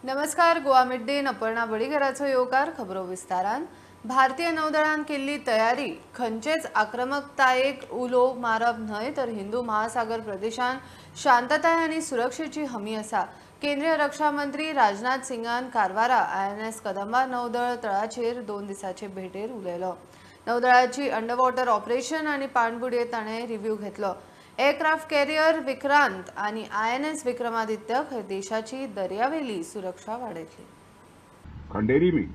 नमस्कार, गोवा मिड डेन अपर्णा बडीगराचो येवकार. खबरो विस्तारान. भारतीय नौदळान केल्ली तयारी खंयचेच आक्रमकतायेक उलो मारप न्हय तर हिंदू महासागर प्रदेशान शांतताय आनी सुरक्षेची हमी आसा. केंद्रीय रक्षा मंत्री राजनाथ सिंगान कारवारा INS Kadamba नौदळ तळाचेर 2 दिसाचे भेटेर उलयलो. नौदळाची अंडरवॉटर ऑपरेशन आनी पाणबुडये ताणें रिव्ह्यू घेतलो. एअरक्राफ्ट कॅरियर विक्रांत आणि INS Vikramaditya देशाची दर्यावेली सुरक्षा वाढयतली. खंडेरी में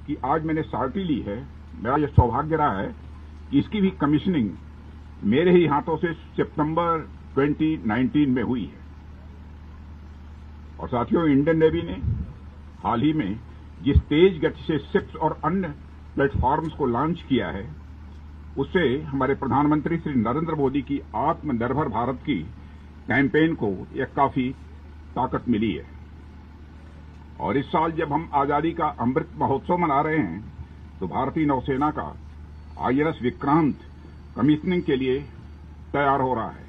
कि आज मैंने सार्टी ली है, मेरा यह सौभाग्य रहा है कि इसकी भी कमीशनिंग मेरे ही हाथों से सितंबर 2019 में हुई है. और साथियों, इंडियन नेवी ने हाल ही में जिस तेज गति से शिप्स और अन्य प्लेटफॉर्म्स को लॉन्च किया है, उससे हमारे प्रधानमंत्री श्री नरेंद्र मोदी की आत्मनिर्भर भारत की कैंपेन को यह काफी ताकत मिली है. और इस साल जब हम आजादी का अमृत महोत्सव मना रहे हैं, तो भारतीय नौसेना का INS Vikrant commissioning के लिए तैयार हो रहा है.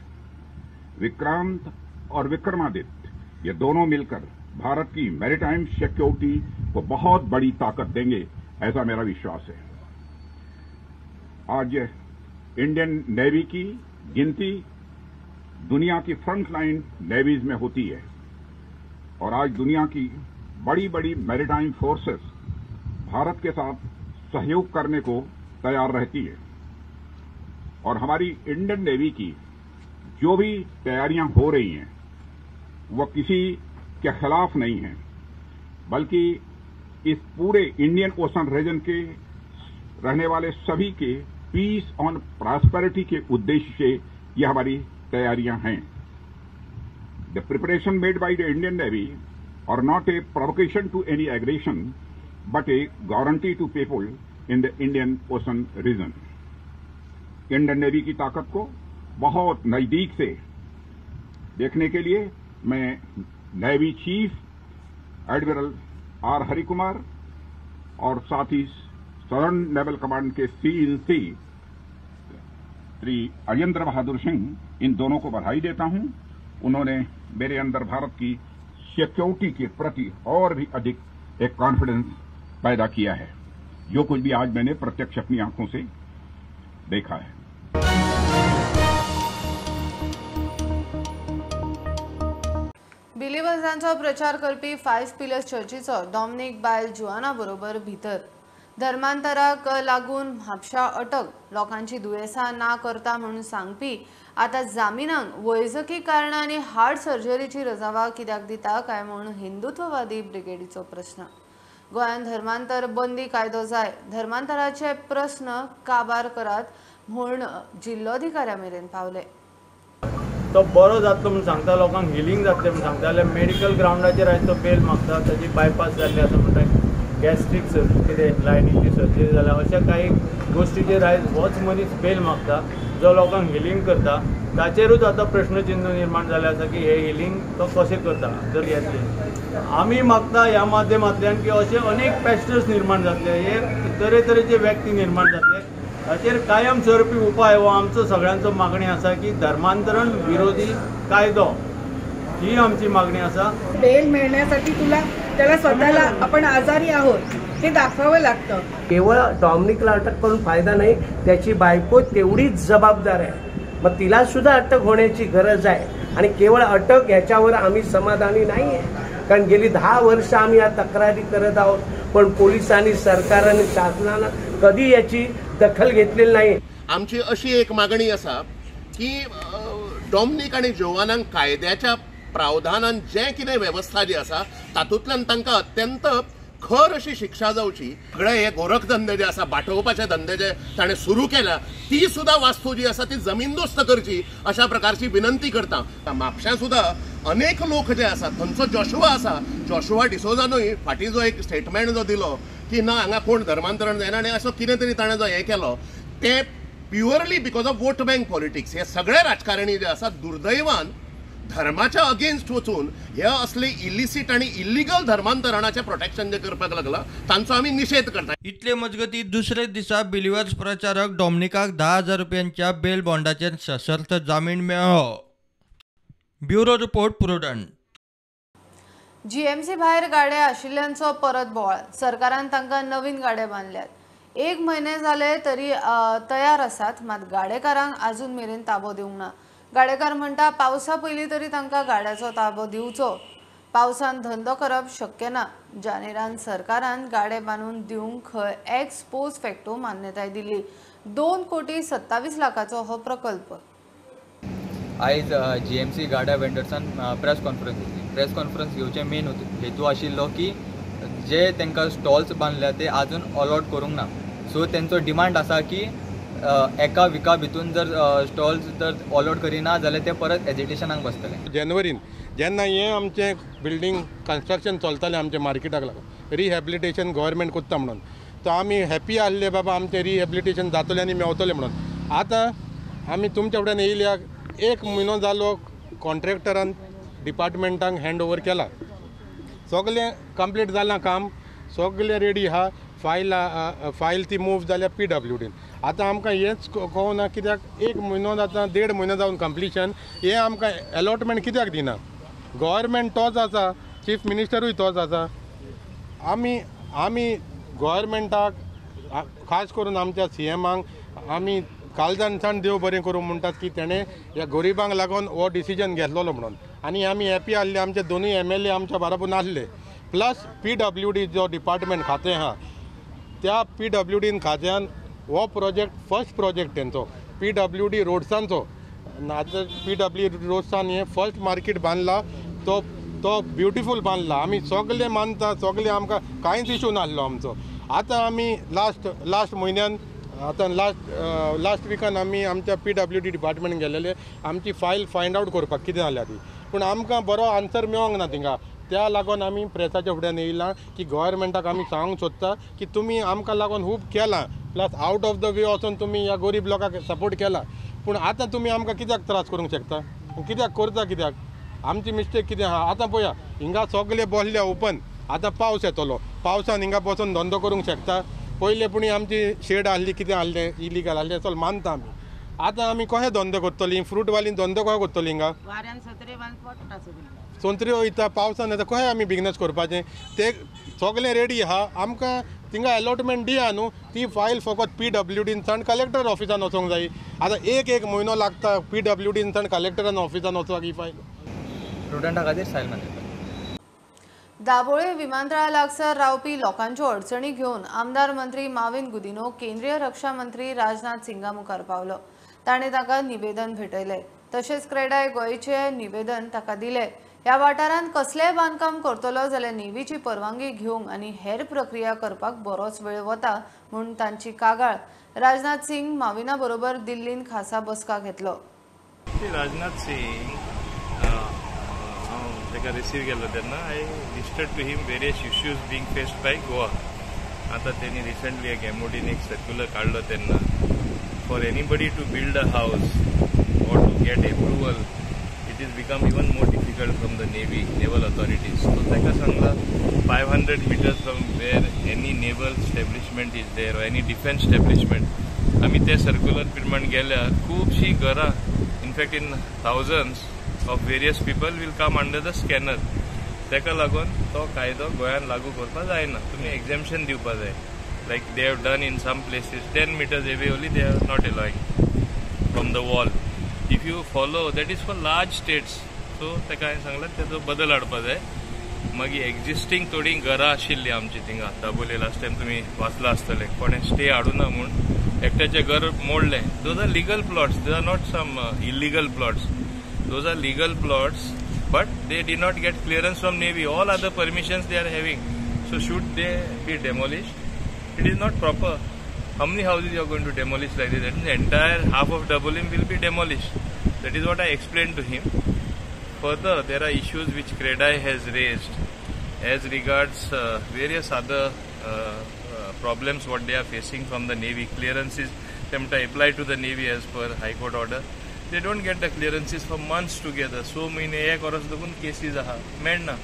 विक्रांत और विक्रमादित्य ये दोनों मिलकर भारत की मैरीटाइम सिक्योरिटी को बहुत बड़ी ताकत देंगे, ऐसा मेरा विश्वास है. आज इंडियन नेवी की गिनती दुनिया की फ्रंट लाइन नेवीज में होती है और आज दुनिया की बड़ी बड़ी मैरीटाइम फोर्सेस भारत के साथ सहयोग करने को तैयार रहती है. और हमारी इंडियन नेवी की जो भी तैयारियां हो रही हैं, वह किसी के खिलाफ नहीं है, बल्कि इस पूरे इंडियन ओशन रीजन के रहने वाले सभी के पीस और प्रॉस्पेरिटी के उद्देश्य से ये हमारी तैयारियां हैं. The preparation made by the Indian Navy are not a provocation to any aggression, but a guarantee to people in the Indian Ocean region. Indian Navy की ताकत को बहुत नजदीक से देखने के लिए मैं navy chief admiral R Harikumar और साथ ही सदर्न नेवल कमांड के CNC Shri Ajendra Bahadur Singh, इन दोनों को बधाई देता हूं. उन्होंने मेरे अंदर भारत की सिक्योरिटी के प्रति और भी अधिक एक कॉन्फिडेंस पैदा किया है, जो कुछ भी आज मैंने प्रत्यक्ष अपनी आंखों से देखा है. बिलिव्हर्सांचो प्रचार करपी 5 पिलर्स चर्चीचो डॉमनिक बायल जुआना बरोबर भितर. धर्मांतराक लागून म्हापशा अटक, लोकांची दुयेंसां ना करता म्हणून सांगपी आतां जामिनांक वैजकी कारणां आनी हार्ट सर्जरीची रजावा कित्याक दिता काय म्हूण हिंदुत्ववादी ब्रिगेडीचो प्रस्न. गोंयांत धर्मांतर बंदी कायदो जाय, धर्मांतराचे प्रस्न काबार करात म्हूण जिल्लोधिकाऱ्या मेरेन पावले. तो बरो जातलो म्हूण सांगता, लोकांक हिलींग जातलें म्हूण सांगता, जाल्यार मेडिकल ग्रावंडाचेर आयज तो बेल मागता. ताजी बायपास जाल्ली आसा म्हणटा, गॅस्ट्रीक कितें लायनीची सर्जरी जाल्या, अशा काही गोश्टीचेर आयज होच मनीस बेल मागता जो लोकांक हिलींग करता. ताचेरूच आतां प्रश्नचिन्ह निर्माण जालें आसा की हे हिलींग तो कशें करता. जर येतले आमी मागता ह्या माध्यमांतल्यान की अशे अनेक पॅस्टर्स निर्माण जातले, हे तरेतरेचे व्यक्ती निर्माण जातले, ताचेर कायम स्वरुपी उपाय हो आमचो सगळ्यांचो मागणी आसा की धर्मांतरण विरोधी कायदो ही आमची मागणी आसा. बेल मिळण्यासाठी तुला त्याला स्वतःला आपण आजारी आहोत हे दाखवावं लागतं. केवळ डॉमिनिकला अटक करून फायदा नाही, त्याची बायको तेवढीच जबाबदार आहे, मग तिला सुद्धा अटक होण्याची गरज आहे. आणि केवळ अटक ह्याच्यावर आम्ही समाधानी नाही आहे, कारण गेली 10 वर्ष आम्ही या तक्रारी करत आहोत, पण पोलिसांनी, सरकारने, शासनानं कधी याची दखल घेतलेली नाही. आमची अशी एक मागणी आसा की डॉमनिक आनी जोवानांक कायद्याच्या प्रावधानान जे कितें वेवस्था जी आसा तातूंतल्यान तांकां अत्यंत खर अशी शिक्षा जावची. सगळे हे गोरखधंदे जे आसा, बाटोवपाचे धंदे जे ताणें सुरू केल्या, ती सुद्दां वास्तू जी आसा ती जमीनदोस्त करची अशा प्रकारची विनंती करता. म्हापश्यां सुद्दां अनेक लोक जे आसा, थंयचो जॉशुआ आसा, जॉशुआ डिसोजानूय फाटीं जो एक स्टेटमेंट जो दिलो की ना हांगा कोण धर्मांतरण जायना आनी असो कितें तरी ताणें जो हें केलो, तें purely because of vote bank politics. हे सगळे राजकारणी जे आसा दुर्दैवान धर्माच्या अगेन्स्ट वचून हे असले इलिसीट आणि इलिगल धर्मांतरणाचे प्रोटेक्शन जे करपाक लागला तांचो आमी निषेध करता. इतले मजगती दुसरे दिसा बिलिव्हर्स प्रचारक डॉमनिकाक 10,000 रुपयांच्या बेल बॉन्डाचेर सशर्त जामीन मेळ्ळो. Bureau report, Prudent. जीएमसी भायर गाडे आशिल्ल्यांचो परत बोवाळ. सरकारान तांकां नवीन गाडे बांदल्यात. 1 म्हयने जाले तरी तयार आसात, मात गाडेकारांक अजून मेरेन ताबो दिवंक ना. गाडेकार म्हणटा पावसा पयलीं तरी तांकां गाड्याचो ताबो दिवचो. पावसान धंदो करप शक्य ना. जानेरान सरकारान गाडे बांदून दिवंक खंय एक्स पोस्ट फॅक्टो मान्यताय दिली. 2 कोटी 27 लाखाचो हो प्रकल्प. आयज जीएमसी गाड्या वेंडर्सान प्रेस कॉन्फरन्स घेतली. प्रेस कॉन्फरन्स घेवचे मेन हेतू आशिल्लो की जे तांकां स्टॉल्स बांदल्या ते अजून अलॉट करूंक ना. सो तेंचो डिमांड आसा की एका विका भितून जर स्टॉल्स जर अलॉट करिना जाल्यार ते परत एजिटेशनाक बसतले. जेनवरीन जेन्ना हें आमचें बिल्डींग कन्स्ट्रक्शन चलतालें, आमच्या मार्केटाक लागून रिहॅबिलिटेशन गव्हर्मेंट करता म्हणून, तो आमी हॅपी आहले, बाबा आमचें रिहॅबिलिटेशन जातलें आनी मेवतलें म्हणून. आतां आमी तुमच्या फुड्यान येयल्या, एक म्हयनो जालो कॉन्ट्रॅक्टरान डिपार्टमेंटाक हँड ओवर केला. सगळें कंप्लीट जालां, काम सगळें रेडी आहा. फायल फायल ती मूव जाल्या पीडब्ल्यूडीन. आतां आमकां हेंच कळना, कित्याक एक म्हयनो जाता, देड म्हयनो जावन कंप्लिशन, हें आमकां एलॉटमेंट कित्याक दिना? गव्हर्मेंट तोच आसा, चीफ मिनिस्टरूय तोच आसा. आमी गव्हर्मेंटाक, खास करून आमच्या सीएमाक आमी काळजानसान देव बरें करूं म्हणटात की तेणें ह्या गरिबांक लागून हो डिसिजन घेतलेलो म्हणून. आनी आमी हॅपी आहले, आमचे दोनूय एमएलए आमच्या बराबर नासले. प्लस पीडब्ल्यूडी जो डिपार्टमेंट खातें आहा, त्या पीडब्ल्यूडीन खात्यान हो प्रोजेक्ट फर्स्ट प्रोजेक्ट तेंचो पीडब्ल्यूडी रोड्सांचो. आतां पीडब्ल्यू रोड्सान हें फर्स्ट मार्केट बांदला, तो तो ब्युटिफूल बांदला. आमी सगळे मानता, सगळे आमकां कांयच इशू नासलो आमचो. आतां आमी लास्ट लास्ट म्हयन्यान, आतां लास्ट लास्ट विकान आमी आमच्या पीडब्ल्यूडी डिपार्टमेंट गेलेले आमची फायल फायंड आवट करपाक कितें जाल्या ती. पूण आमकां बरो आन्सर मेळोंक ना थिंगा. त्या लागून आमी प्रेसाच्या फुड्यान येयला की गव्हर्मेंटाक आमी सांगूंक सोदता की तुमी आमकां लागून खूब केलां, plus out of the way वचून तुमी ह्या गरीब लोकांक सपोर्ट केला. पूण आतां तुमी आमकां कित्याक त्रास करूंक शकता? कित्याक करता? कित्याक आमची मिस्टेक कितें आहा? आतां पळया, हिंगा सगळे बसल्या ओपन. आतां पावस येतलो, पावसान हिंगा बसून धंदो करूंक शकता? पयले पुणी आमची शेड आहली, कितें आहलें, इलिगल आहलें, चल मानता आमी. आतां आमी कशें धंदो करतलीं? फ्रूटवाली धंदो कसो करतलीं हिंगा? वाऱ्यान सत्रे बांद पडटा सगळी. सोंत्रे वयता, पावसान येता, कशें आमी बिजनस करपाचें? ते सगळें रेडी आहा, आमकां थिंगा एलॉटमेंट दिया न्हू. ती फायल फकत पीडब्ल्यूडीनसान कलेक्टर ऑफिसान वचोंक जाय. आतां एक एक म्हयनो लागता पीडब्ल्यूडीनसान कलेक्टरान ऑफिसान वचपाक ही फायल. स्टुडंटा खातीर सायल मानता. दाबोळे विमानतळा लागसार रावपी लोकांच्यो अडचणी घेवन आमदार मंत्री माविन गुदिनो केंद्रीय रक्षा मंत्री राजनाथ सिंगा मुखार पावलो. ताणें ताका निवेदन भेटयलें, तशेंच क्रेडाय गोंयचें निवेदन ताका दिलें. ह्या वाठारांत कसलेंय बांदकाम करतलो जाल्यार नेव्हीची परवानगी घेवंक आनी हेर प्रक्रिया करपाक बरोच वेळ वता म्हूण तांची कागाळ. राजनाथ सिंग माविना बरोबर दिल्लीन खासा बसका घेतलो. राजनाथ सिंग हांव ताका रिसीव केल्लो तेन्ना I listed to him various issues being faced by Goa. आतां तेणी रिसंटली एक एमओडीन एक सर्क्युलर काडलो तेन्ना for anybody to build a house or to get approval, it is become even more difficult from the navy, naval authorities. So ताका सांगला, 500 meters from where any naval establishment is there or any defence establishment, आमी ते circular प्रमाण गेल्यार खुबशीं घरां, in fact in thousands of various people will come under the scanner. ताका लागून तो कायदो गोंयांत लागू करपाक जायना, तुमी एक्झेम्पशन दिवपा जाय, like they have done in some places. 10 meters away only they are not allowing from the wall. If you follow, that is for large states. So ताका हांवें सांगलें, तेजो बदल हाडपा जाय. मागीर एक्झिस्टींग थोडीं घरां आशिल्लीं आमची थिंगा दाबोले, लास्ट टायम तुमी वाचलां आसतलें, कोणें स्टे हाडुना म्हूण एकट्याचें घर मोडलें. Those are legal plots, they are not some illegal plots. Those are legal plots, but they did not get clearance from navy. All other permissions they are having, so should they be demolish? It is not proper. How many houses you are going to demolish like this? That means entire half of Dabolim will be demolished. That is what I explained to him. Further, there are issues which CREDAI has raised as regards various other problems what they are facing from the Navy. Clearances, them to apply to the Navy as per High Court order. They don't get the clearances for months together. 6 म्हयने, एक वर्स लागून cases आहा, मेळना.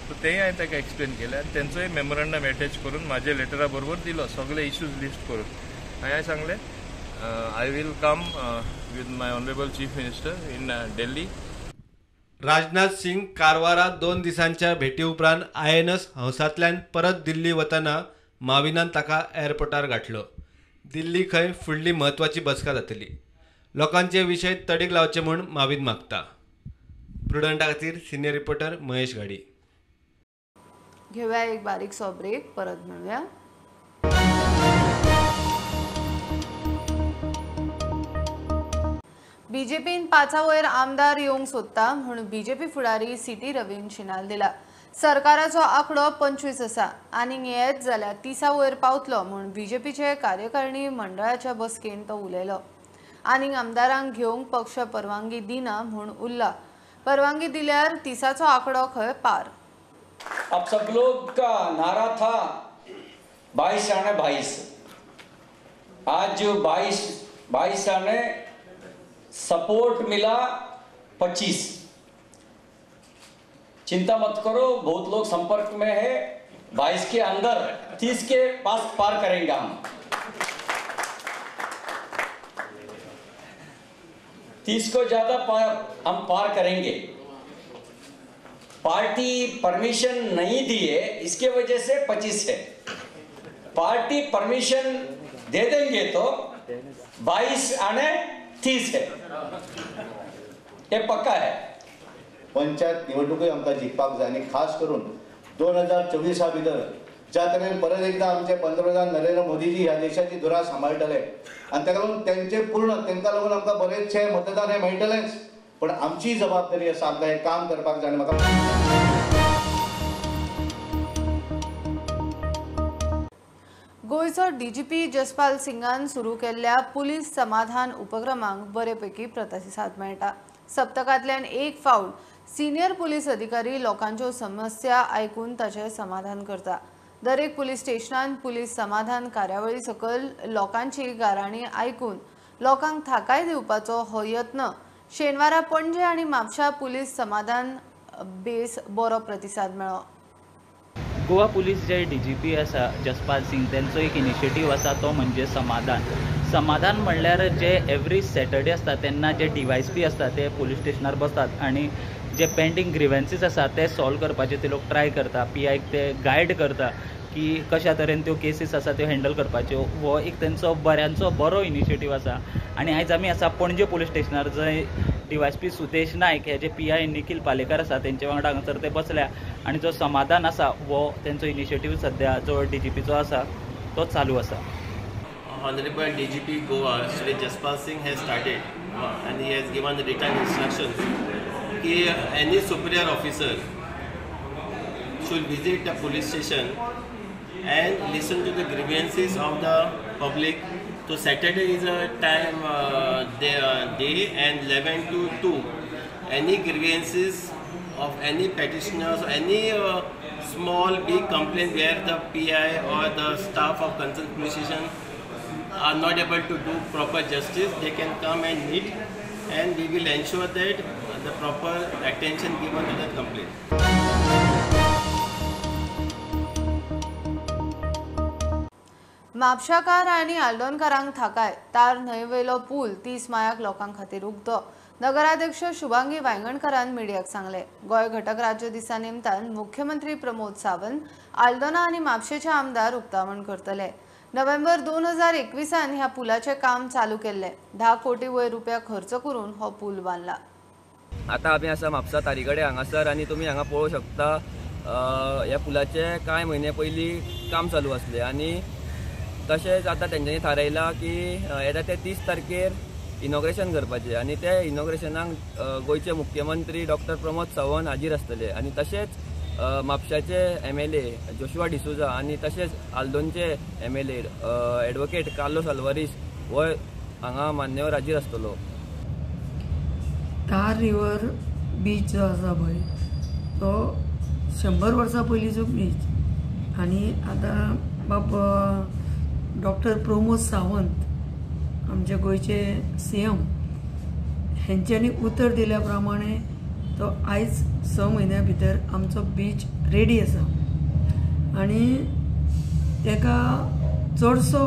So तेंय हांवें ताका explain केलें आनी तेंचोय मेमोरंडम एटॅच करून म्हाज्या लेटरा बरोबर दिलो, सगळे इश्यूज लिस्ट करून. हांवें सांगलें, I will come with my honourable Chief Minister in Delhi. Rajnath Singh कारवारा 2 दिसांच्या भेटी उपरांत INS हंसांतल्यान परत दिल्ली वतना माविनान ताका एअरपोर्टार गाठलो. दिल्ली खंय फुडली म्हत्वाची बसका जातली. लोकांचे विशय तडीक लावचे म्हूण माविन मागता. प्रुडंटा खातीर सिनियर रिपोर्टर महेश घाडी. घेऊया एक बारीकसो ब्रेक, परत मेळुया. बीजेपीन 5 वयर आमदार येवंक सोदता म्हूण बीजेपी फुडारी सीटी रवीन शिनाल दिला. सरकाराचो आंकडो 25 आसा आनीक येत जाल्यार 30 वयर पावतलो म्हूण बीजेपीचे कार्यकारिणी मंडळाच्या बसकेन तो उलयलो. आनीक आमदारांक घेवंक पक्ष परवानगी दिना म्हूण उरला. परवानगी दिल्यार 30चो आंकडो खंय पार. अब सब लोग का नारा था 22 आने 22. आज 22 आने सपोर्ट मिला 25. चिंता मत करो, बहुत लोग संपर्क में है. 22 के अंदर 30 के पास पार करेंगे हम. 30 को ज्यादा हम पार करेंगे. पार्टी परमिशन नहीं दिए इसके वजह से 25 है. पार्टी परमिशन दे देंगे तो 22 आने 30 है, ये पक्का है. पंचायत निवडणुकूय आमकां जिखपाक जाय आनी खास करून 2024 भितर ज्या तरेन परत एकदां आमचे पंतप्रधान नरेंद्र मोदीजी ह्या देशाची धुरा सांबाळटले आनी ताका लागून तेंचे पूर्ण तांकां लागून आमकां बरेचशें मतदान हें मेळटलेंच, पण आमची जबाबदारी आसा आमकां हें काम करपाक जाय. आनी म्हाका गोंयचो डीजीपी जसपाल सिंगान सुरू केल्ल्या पुलीस समाधान उपक्रमांक बरेपैकी प्रतिसाद मेळटा. सप्तकांतल्यान एक फावट सिनियर पुलीस अधिकारी लोकांच्यो समस्या आयकून ताचें समाधान करता. दरेक पुलीस स्टेशनान पुलीस समाधान कार्यावळी सकयल लोकांची गाराणी आयकून लोकांक थाकाय दिवपाचो हो यत्न शेनवारा पणजे आनी म्हापशा पुलीस समाधान बेस बरो प्रतिसाद मेळ्ळो. गोवा पुलीस जे डीजीपी आसा जसपाल सिंग तेंचो एक इनिशिएटीव आसा तो म्हणजे समाधान. समाधान म्हणल्यार जे एवरी सॅटर्डे आसता तेन्ना जे DYSP आसता ते पुलीस स्टेशनार बसतात आनी जे पेंडींग ग्रिवेन्सीस आसा ते सॉल्व करपाचे ते लोक ट्राय करता. PIक ते गायड करता की कशा तरेन त्यो केसीस आसा त्यो हँडल करपाच्यो. हो एक तेंचो बऱ्यांचो बरो इनिशिएटीव आसा. आनी आयज आमी आसा पणजे पुलीस स्टेशनार जंय DYSP Sudesh Naik हे जे PI Nikhil Palekar आसा तेंचे वांगडा हांगासर ते बसल्या आनी जो समाधान आसा हो तेंचो इनिशिएटीव सद्या जो DGPचो आसा तो चालू आसा. Honorable DGP Goa Shri Jaspal Singh has started and he has given written instructions ki any superior officer should visit the police station and listen to the grievances of the public. So Saturday is a time day and 11 to 2. Any grievances of any petitioners, any small big complaint where the PI or the staff of concerned police station are not able to do proper justice, they can come and meet and we will ensure that the proper attention given to that complaint. म्हापशाकार आनी आल्दोनकारांक थाकाय तार न्हंयवेलो पूल 30 मायाक लोकां खातीर उक्तो. नगराध्यक्ष शुभांगी वायंगणकरान मिडियाक सांगले. गोंय घटक राज्य दिसा निमतान मुख्यमंत्री प्रमोद सावंत आल्दोना आनी म्हापशेचे आमदार उक्तावण करतले. नोव्हेंबर 2021 ह्या पुलाचें काम चालू केल्लें. 10 कोटी वयर रुपया खर्च करून हो पूल बांदला. आतां आमी आसा म्हापसा तारी कडेन हांगासर आनी तुमी हांगा पळोवंक शकता ह्या पुलाचें कांय म्हयने पयलीं काम चालू आसलें आनी तशेंच आतां तेंच्यांनी थारायलां की येता ते 30 तारखेर इनॉग्रेशन करपाचें आनी ते इनॉग्रेशनाक गोंयचे मुख्यमंत्री डॉक्टर प्रमोद सावंत हाजीर आसतले आनी तशेंच म्हापशाचे MLA Joshua D'Souza आनी तशेंच आल्दोनचे MLA advocate Carlos Alvares हो हांगा मान्यवर हाजीर आसतलो. तार रिवर बीच जो आसा पळय तो 100 वर्सां पयलींचो बीच आनी आतां बाब डॉक्टर प्रमोद सावंत आमच्या गोंयचे CM हेंच्यांनी उतर दिल्या प्रमाणे तो आयज 6 म्हयन्या भितर आमचो बीच रेडी आसा आनी ताका चडसो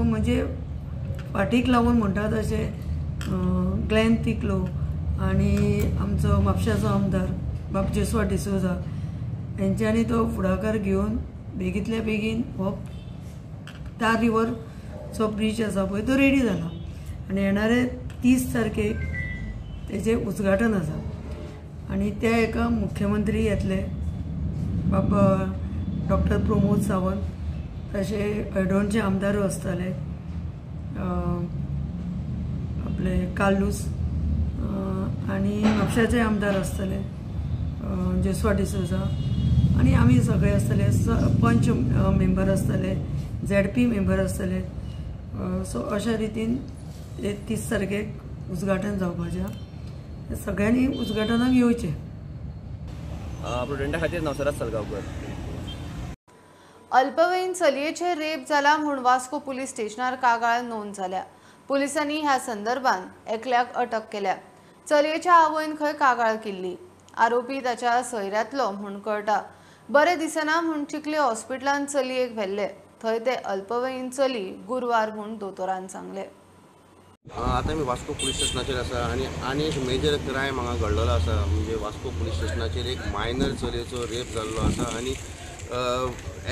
म्हणजे फाटीक लागून म्हणटा तशें ग्लॅन तिकलो आनी आमचो म्हापशाचो आमदार बाब जेसवा डिसोजा हेंच्यांनी तो फुडाकार घेवन बेगींतल्या बेगीन हो तार रिवरचो ब्रीज आसा पळय तो रेडी जाला आनी येणारे 30 तारखेक तेजें उद्घाटन आसा आनी त्या एका मुख्यमंत्री येतले बाब डॉक्टर प्रमोद सावंत, तशें हळदोणचे आमदारूय आसतले आपले कार्लूस आनी म्हापशाचे आमदार आसतले जेसवा डिसोजा आनी आमी सगळे आसतले, पंच मेंबर आसतले, झेडपी मेंबर आसतले. सो अशा रितीन 30 तारखेक उद्घाटन जावपाचें, सगळ्यांनी उद्घाटनाक येवचें. प्रुडंटा खातीर नवसराज सलगांवकर. अल्पवयीन चलयेचे रेप जाला म्हूण वास्को पुलीस स्टेशनार कागाळ नोंद जाल्या. पुलिसांनी ह्या संदर्भात एकल्याक अटक केल्या. चलयेच्या आवयन खंय कागाळ केल्ली. आरोपी ताच्या सोयऱ्यांतलो म्हूण कळटा. बरें दिसना म्हूण चिखले हॉस्पिटलान चलयेक व्हेल्ले. थंय ते अल्पवयीन चली गुरवार म्हूण दोतोरान सांगले. आतां आमी वास्को पुलीस स्टेशनाचेर आसा आनी आनी एक मेजर क्रायम हांगा घडलेलो आसा, म्हणजे वास्को पुलीस स्टेशनाचेर एक मायनर चलयेचो रेप जाल्लो आसा आनी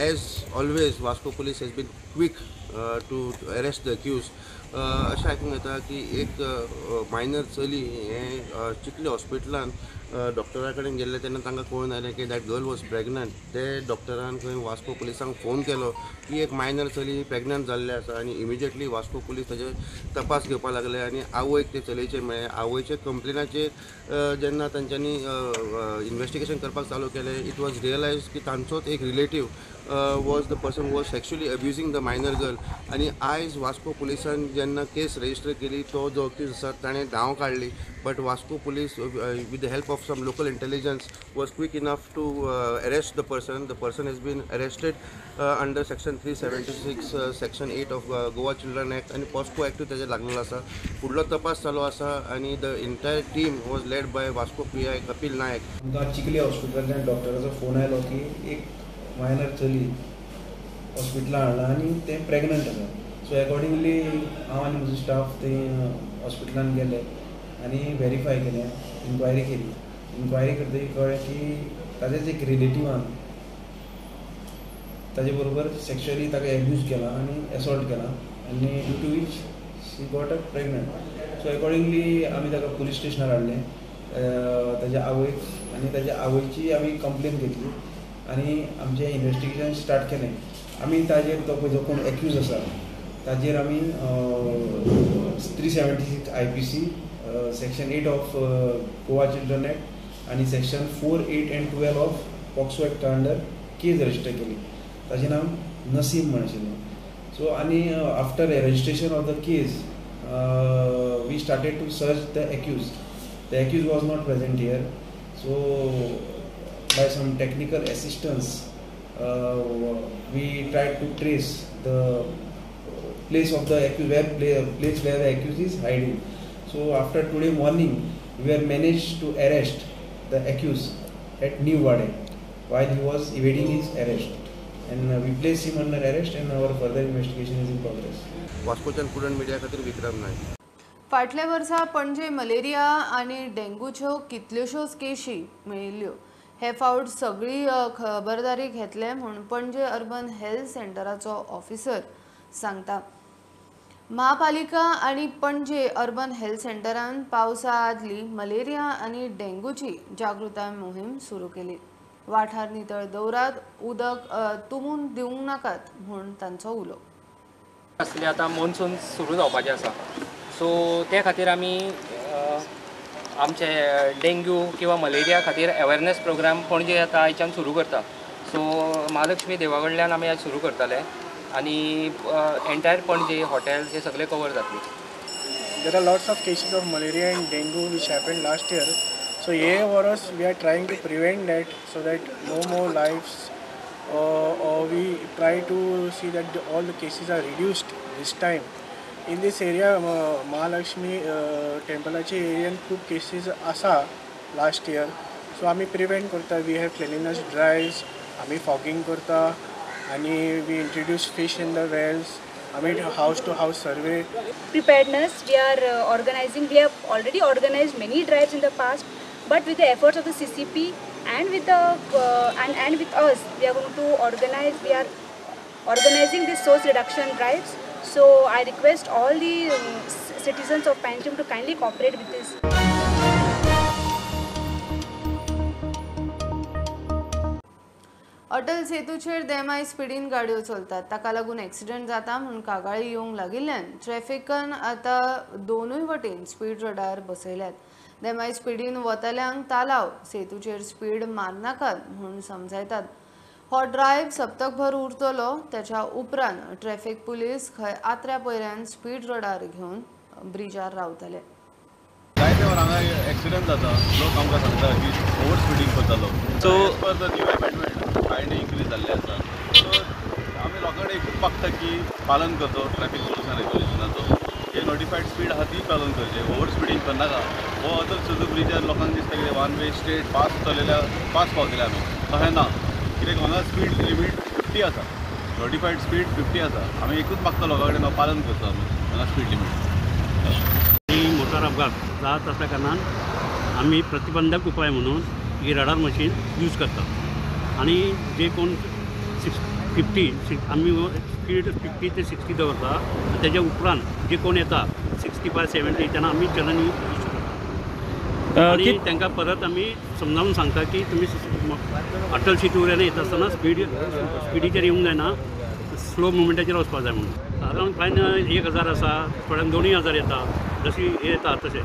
as always Vasco police has been quick to arrest the accused. अशें आयकूंक येता की एक मायनर चली हें चिखली हॉस्पिटलान डॉक्टरा कडेन गेल्लें तेन्ना तांकां कळून आयलें की that girl was pregnant. ते डॉक्टरान खंय वास्को पुलिसांक फोन केलो की एक मायनर चली प्रेगनंट जाल्लें आसा आनी इमिजिएटली वास्को पुलीस ताजेर तपास घेवपाक लागले आनी आवयक ते चलयेचे मेळ्ळे. आवयचे कंप्लेनाचेर जेन्ना तांच्यांनी इन्वेस्टिगेशन करपाक चालू केलें, it was realise की तांचोच एक relative was the person was sexually abusing the minor girl. आनी आयज वास्को पुलिसान जेन्ना केस रजिस्टर केली तो जो अक्यूज आसा ताणें धांव काडली, but Vasco police with the help of some local intelligence was quick enough to arrest the person. The person has been arrested under section 376 section 8 of Goa Children Act आनी POCSO एक्टूय ताजेर लागलेलो आसा. फुडलो तपास चालू आसा आनी the entire team was led by Vasco PI Kapil Naik. आमकां चिखली हॉस्पिटलांतल्यान डॉक्टराचो फोन आयलो की एक मायनर चली हॉस्पिटलान हाडला आनी तें प्रेगनंट आसा. सो एकॉर्डिंगली हांव आनी म्हजो स्टाफ थंय हॉस्पिटलान गेले आनी वेरीफाय केलें, इन्क्वायरी केली. इन्क्वायरी करतकीर कळ्ळें की ताजेच एक रिलेटिवान ताजे बरोबर सेक्शुअली ताका एब्यूज केला आनी एसॉल्ट केला आनी due to which she got a pregnant. So accordingly आमी ताका पुलीस स्टेशनार हाडलें, ताज्या आवयक आनी ताज्या आवयची आमी कंप्लेन घेतली आनी आमचें इन्वेस्टिगेशन स्टार्ट केलें. आमी ताजेर तो पळय जो कोण एक्यूज आसा ताजेर आमी 376 IPC section 8 of Goa Children Act आनी section 4, 8 and 12 of POCSO एक्टा अंडर केस रजिस्टर केली. ताजें नांव नसीम म्हण आशिल्लें. सो आनी after registration of the case we started to search the accused. The accused was not present here, so by some technical assistance we tried to trace the place of the accused, place where the accused is hiding. So after today morning we were managed to arrest the accused at New Wade while he was evading his arrest, and we placed him under arrest and our further investigation is in progress. वास्कोच्यान prudent media खातीर विक्रम नायक. फाटल्या वर्सा Panaji malaria आनी डेंग्यूच्यो कितल्योश्योच केशी मेळिल्ल्यो. हे फावट सगळी खबरदारी घेतले म्हूण पणजे अर्बन हेल्थ सेंटराचो ऑफिसर सांगता. महापालिका आनी पणजे अर्बन हेल्थ सेंटरान पावसा आदली मलेरिया आनी डेंग्यूची जागृताय मोहीम सुरू केली. वाठार नितळ दवरात, उदक तुंबून दिवंक नाकात म्हूण तांचो उलो. आसले आतां मॉन्सून सुरू जावपाचें आसा, सो ते खातीर आमी आमचे डेंग्यू किंवा मलेरिया खातीर अवेरनेस प्रोग्राम पणजे आतां आयच्यान सुरू करता. सो महालक्ष्मी देवा कडल्यान आमी आयज सुरू करतले आनी एंटायर पणजे हॉटेल्स हे सगळे कवर जातले. There are lots of cases of malaria and dengue which happened last year. So हे वरस we are trying to prevent that so that no more lives, or we try to see that all the cases are reduced this time. In this area Mahalakshmi टेम्पलाचे एरियान खूब cases आसा last year. So आमी prevent करता. We have cleanliness drives, आमी fogging करता आनी we introduce fish in the wells. आमी house to house survey. Preparedness we are organizing. We have already organized many drives in the past, but with the efforts of the CCP and with the and with us, we are going to organize. We are organizing this source reduction drives. So I request all the citizens of Panjim to kindly cooperate with this. Atal सेतूचेर देमाय स्पिडीन गाडयो चलतात, ताका लागून accident जाता म्हूण कागाळी येवंक लागिल्ल्यान ट्रॅफिकान आतां दोनूय वटेन स्पीड रडार बसयल्यात. देमाय स्पिडीन वतल्यांक तालाव सेतूचेर स्पीड मारनाकात म्हूण समजायतात. हो ड्रायव्ह सप्तकभर उरतलो. त्याच्या उपरांत ट्रॅफिक पुलीस खंय आत्र्या पयऱ्यान स्पीड रडार घेवन ब्रिजार रावतले. जायते वेळार हांगा एक्सिडंट जाता, लोक आमकां सांगता की ओवर स्पिडींग करतालो. So as per the new amendment fine increase जाल्ले आसा. सो आमी लोकां कडेन एकूच मागता की पालन करचो ट्रॅफिक रुल्स आनी रेगुलेशनाचो. जे नोटिफायड स्पीड आसा ती पालन करचें, ओवर स्पिडींग करनाका. हो अटल सेतू ब्रिजार लोकांक दिसता कितें वन वे स्ट्रेट फास्ट चलयल्यार फास्ट पावतले आमी, तशें ना. कित्याक हांगा स्पीड लिमीट 50 आसा, नोटिफायड स्पीड 50 आसा. आमी एकूच मागता लोकां कडेन पालन करचो आमी हांगा स्पीड लिमीट. मोटार अपघात जात आसल्या कारणान आमी प्रतिबंधक उपाय म्हणून ही रडार मशीन यूज करतात. आनी जे कोण 50 आमी स्पीड 50 ते 60 दवरता, तेज्या उपरांत जे कोण येता 65 70 तेन्ना आमी चलन इशू करता आनी तांकां परत आमी समजावन सांगता की तुमी अटल सेतू वयल्यान येता आसतना स्पिडीचेर येवंक जायना, स्लो मुवमेंटाचेर वचपाक जाय म्हणून. सादारण फायन 1000 आसा, थोड्यांक 2000 येता, जशी येता तशें.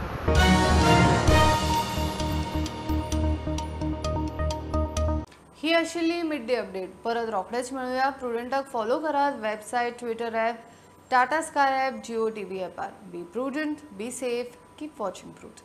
ही आशिल्ली मिड डे अपडेट. परत रोखडेच मेळुया. प्रुडंटाक फॉलो करात website, Twitter app, Tata Sky app, Jio TV ॲपार. Be prudent, be safe, keep watching Prudent.